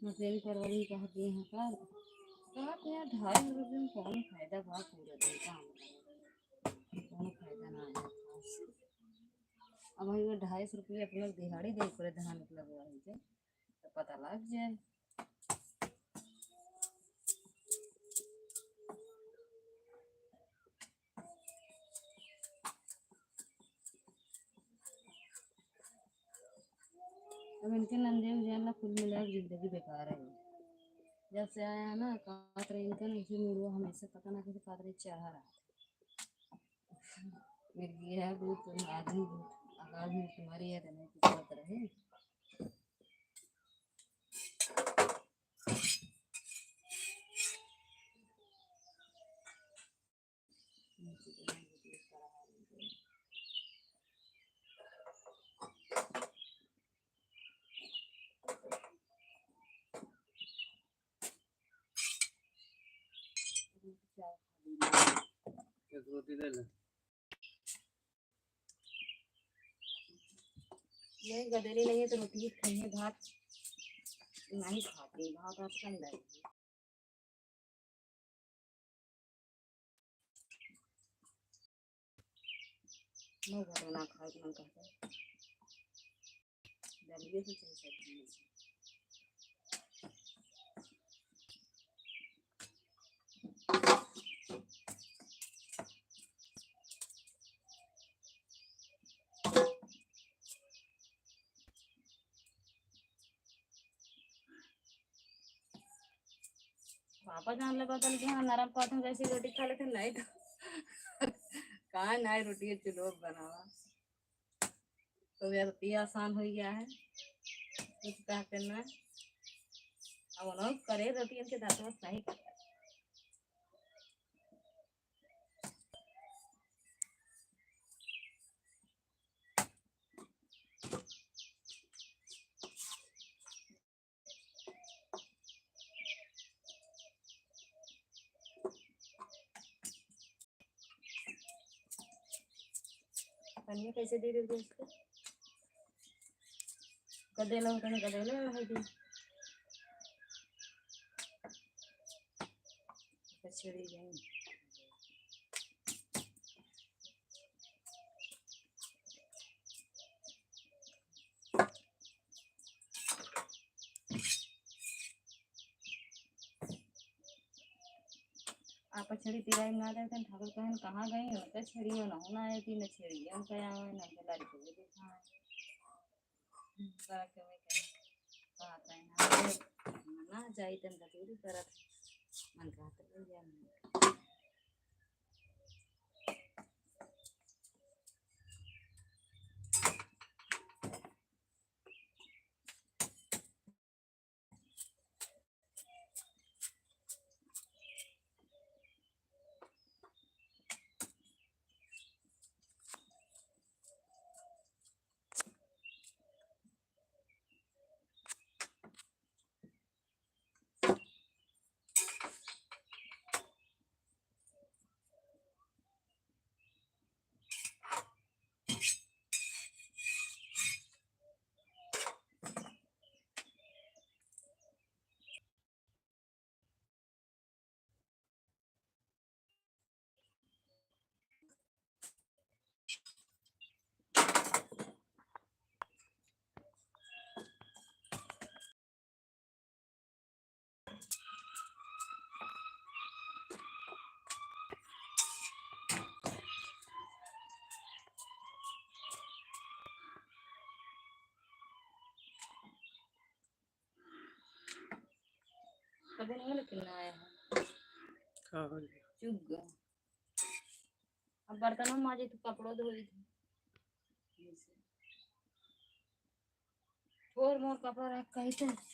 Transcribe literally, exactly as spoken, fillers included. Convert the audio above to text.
मसेरी परवरी कहत हैं का? कहत हैं, ढाई सौ रुपये में कौन फायदा बा पूरा दिन काम करे? कौन फायदा ना है खास। अब भाई वो ढाई सौ रुपये अपना दिहाड़ी दे पूरे धान के लगवा है, तो पता लग जाए। अब इनके नंदे उजान ला कुल मिला के जिंदगी बेकार है। जब से आया है ना, कात रहे इनका नहीं मुड़वा, हमेशा पता ना कैसे कात रहे चढ़ा रहा। मिर्गी है, बहुत आदमी, बहुत आदमी तुम्हारी है, तो नहीं कुछ करत रहे। एक रोटी ले ले। नहीं, गदेली नहीं है तो रोटी खाइए, भात नहीं खाते, भात आज कम लाइए। नहीं, घर में ना खाए के मन करता है। दलिए से चाहे सब्जी में से। पापा जान ले बदल के हाँ नरम पाथन जैसी रोटी खा लेते, नहीं तो कहाँ नाई रोटी चुल्हो बनावा। तो यार इतना आसान हो गया है, कुछ कहते ना। अब उन्होंने करे रोटी इनके दांत में नहीं करे। पनिया कैसे दे देते इसको? गदेला होता है, गदेला है दी। अच्छा, छिड़ी गई। आप छड़ी तिराई ना देते, ठाकुर कहन, "कहाँ गई हो?" तो छड़ियो ना होना है, तीन छड़ियो उनका यहाँ है, ना तो लड़के भी देखा है। बड़ा के वही कहे, बात है ना, ना जाई तन का दूरी करत, मन कहत ले जाए। कभी नहीं लेकिन ना आया है। का हो गया? चुग गया। अब बर्तनों माजे तो कपड़ों धोई थी। थोर मोर कपड़ा रख कही तो